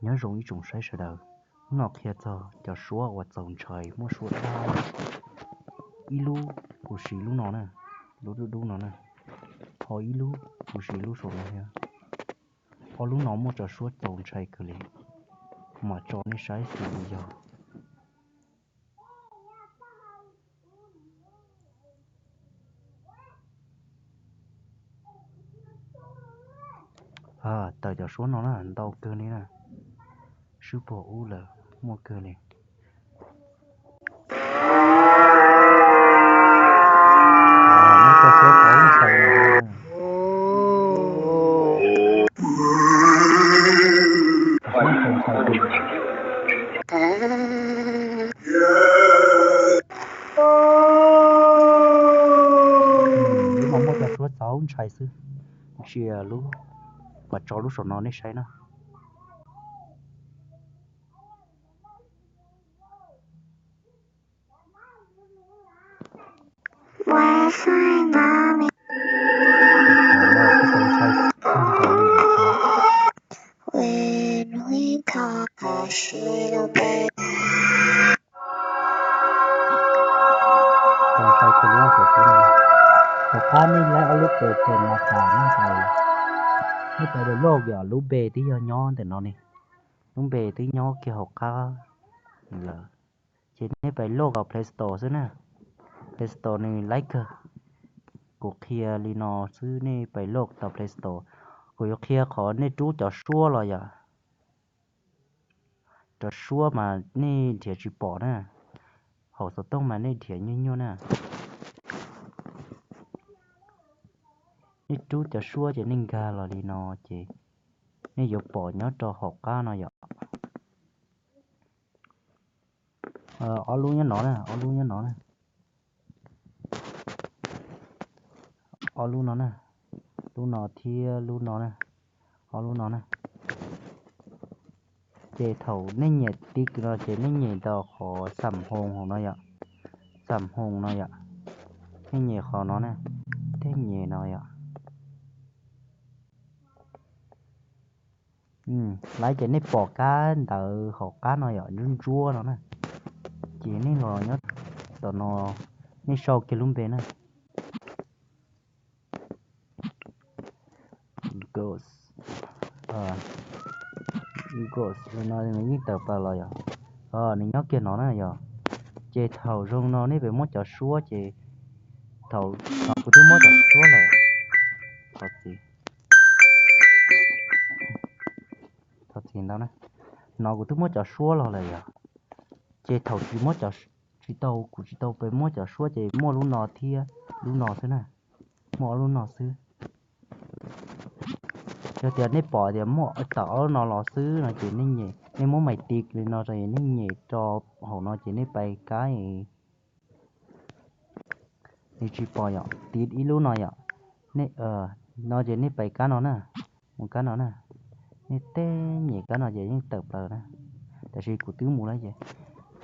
Nyob zoo ib tsoom saib sawv daws, hnub no qhia txog cov suab uas txaus ntshai muaj suab dab. Ib lub kuv siv lub no na, lub dub dub no na, ho ib lub kuv siv lub saum no thiab. Ob lub no muaj cov suab txaus ntshai kawg li, kuv mam tso nej saib xws li yog. Tawm cov suab no na ntau kawg li na, swb puag ub lawm, muaj kawg li. Lub no muaj cov suab txaus ntshai xwb, ntsia lub, mam tso lub saum no nej saib na. Tom qab nej laib ob lub program no tas, nej pais download yom, lub npe twb yog nyob ntawm no ne, lub npe twb nyob kiag hauv qab lawm. Ces nej pais load Play Store xwb na, Play Store nws laib kawg. Kuv qhia li no xwb, nej pais load tau Play Store. Kuv yuav qhia qhov nej rub cov suab los yom, cov suab mas nej nrhiav tsis pom na, hauv xov tooj mas nej nrhiav nyuaj nyuaj na. Nej rub cov suab ces nej nkag los li no ces nej yuav pom nyob rau hauv qab no yom. Ob lub nyob no na, ob lub nyob no na. Ob lub no na, lub no thiab lub no na, ob lub no na. Ces thaum nej nyem tiv no ces nej nyem rau qhov xam hoo hauv no yom, xam hoo no yom, nej nyem qhov no na, tej nyem no yom. Laib ces nej pom kab ntawv hauv qab no yom, ntsuab ntsuab no na. Ces nej los nyob tom no, nej sau kiag lub npe na. Ghost, ghost no nws yeej tawm plaws los yom. Nws nyob kiag no na yom. Ces thaum zoo no nej pem muab cov suab ces, thaum no kuv twb muab cov suab lawm. Thov txim, thov txim ntau na. No kuv twb muab cov suab los lawm yom. Ces thaum tsis muab cov, tsis tau, kuv tsis tau pem muab cov suab ces muaj lub no thiab lub no xwb na. Muaj ob lub no xwb. Yog tias nej pom tias muaj tawm ob lub no los xwb no ces nej nyem, nej muab mais tiv li no rau, nej nyem rau hauv no ces nej pais kab, nws tsis pom yom, tiv ib lub no yom. No ces nej pais kab no na, mus kab no na. Nej tej nyem kab no ces yeej tawm plaws na. Tab sis kuv twb mus lawm ces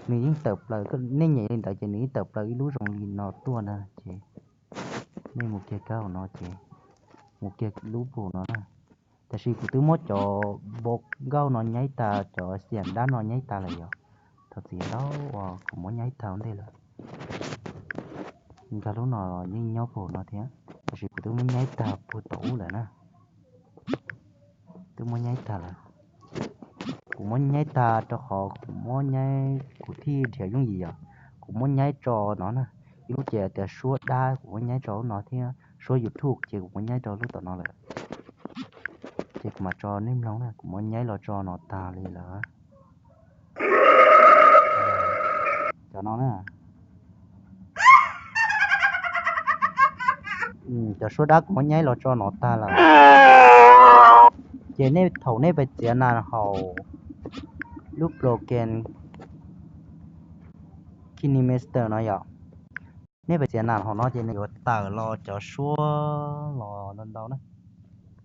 nws yeej tawm plaws, nej nyem li ntawd ces nws yeej tawm plaws ib lub zoo li no tuaj na ces nej mus kiag kab hauv no ces, mus kiag lub pum no na. Tab sis kuv twb muab cov npau nkauj no nyaib tag, cov xiam dab no nyaib tag lawm yom. Thov txim ntau uas kuv muab nyaib tag ua ntej lawm. Nkag lub no yeej nyob pum no thiab, tab sis kuv twb muab nyaib tag puag tom ub lawm na. Twb muab nyaib tag lawm. Kuv muab nyaib tag rau qhov kuv muab nyaib kuv thiaj nrhiav yooj yim yom. Kuv muab nyaib tso no na, ib lub ces tias suab dab kuv muab nyaib tso lub no thiab suab YouTube ces kuv muab nyaib rau lub tom no lawm. Ces kuv mam tso nej mloog na, kuv muab nyaib los tso no tag li lawm. Cov no na, cov suab dab kuv muab nyaib los tso no tag lawm. Ces nej thaum nej pais txiav nas hauv lub program KineMaster no yom, nej pais txiav nas hauv no ces nws yuav tawm los cov suab los ntau ntau na.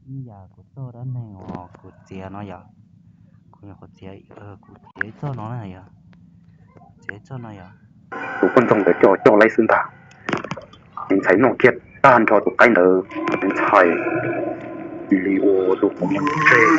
Ib yam kuv txoj dab neeg uas kuv txiav no yom, kuv nyuam qhuav txiav, kuv txiav ib txoj no na yom, txiav ib txoj no yom. Tus poj ntxoog ntawd coj coj laib xwb ntag. Tus ntxhais noj kiag tag nrho tus qaib ntawd, tus ntxhais cia li ua tus qhov muag tseg.